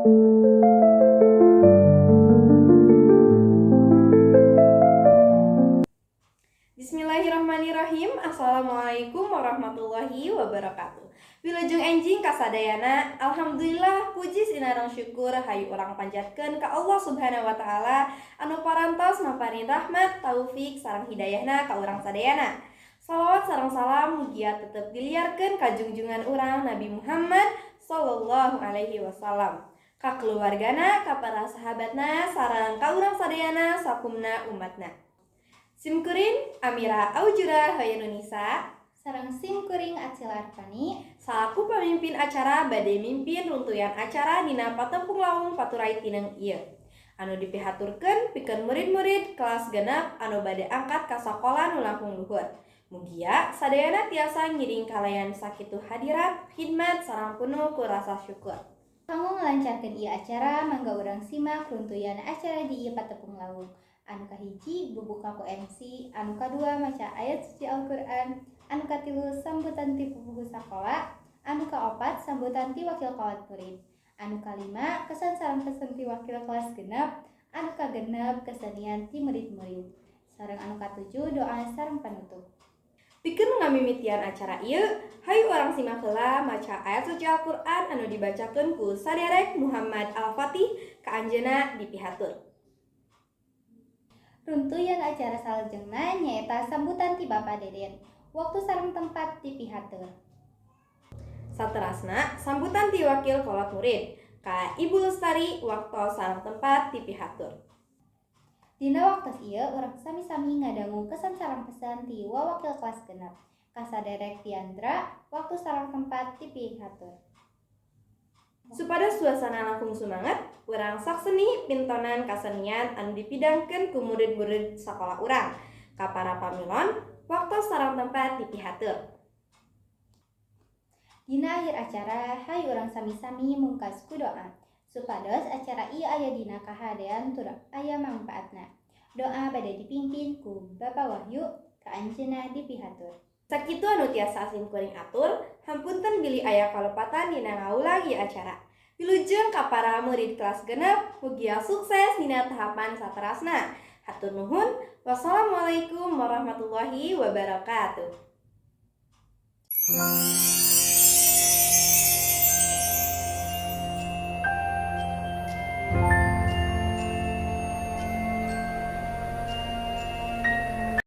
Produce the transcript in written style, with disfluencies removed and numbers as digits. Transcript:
Bismillahirrahmanirrahim. Assalamualaikum warahmatullahi wabarakatuh. Wilujeng enjing kasadayana. Alhamdulillah, puji sinareng syukur hayu urang panjatkeun ka Allah Subhanahu wa Taala anu parantos maparin rahmat, taufik sareng hidayahna ka urang sadayana. Salawat sareng salam mugia tetep diliarkeun ka junjungan urang Nabi Muhammad sallallahu alaihi wasallam, ka keluargana, ka para sahabatna, sareng ka urang sadayana sakumna umatna. Simkuring Amira Aujura Hoyanunisa sareng simkuring Acil Arfani salaku pamimpin acara bade mimpin runtuyan acara dina Patepung Lawung Paturai Tineng ieu anu dipihaturkeun pikeun murid-murid kelas 6 anu bade angkat ka sakola nu langkung luhur. Mugia sadayana tiasa ngiring kalayan sakitu hadirat, khidmat, sareng penuh ku rasa syukur. Kanggo ngelancarkeun ieu acara, mangga urang simak runtuyan acara di ieu Patepung Lawung. Anu kahiji, bubuka ku MC, anu kadua, maca ayat suci Al-Qur'an, anu katilu, sambutan ti pupuhu sakola, anu kaopat, sambutan ti wakil kolot murid, anu kalima, kesan sareng pesan ti wakil kelas 6, anu kagenep, kesenian ti murid-murid, sareng anu katujuh, doa sareng penutup. Pikeun ngamimitian acara ieu, hayu urang simak heula maca ayat suci Al-Qur'an anu dibacakeun ku saderek Muhammad Al-Fatih, ka anjeunna dipihatur. Runtuyan acara salajengna nyaeta sambutan ti Bapak Deden. Waktu sareng tempat dipihatur. Saterasna sambutan ti wakil kolot murid ka Ibu Lestari, waktu sareng tempat dipihatur. Dina waktos ieu urang sami-sami ngadangu kesan sareng pesan ti wakil kelas 6. Kasaderek Tiandra, waktu sareng tempat dipihatur. Supados suasana langkung sumanget, urang sakseni pintonan kasenian anu dipidangkeun ku murid-murid sakola urang. Ka para pamilon, waktu sareng tempat dipihatur. Dina akhir acara, hayu urang sami-sami mungkas ku doa supados acara ieu aya dina kahadean tur aya mangpaatna. Doa bade dipimpin ku Bapak Wahyu, ka anjeunna dipihatur. Sakitu anu tiasa simkuring atur, hapunten bilih aya kalepatan dina ngawulang ieu acara. Wilujeng ka para murid kelas 6, mugia sukses dina tahapan saterasna. Hatur nuhun. Wassalamualaikum warahmatullahi wabarakatuh.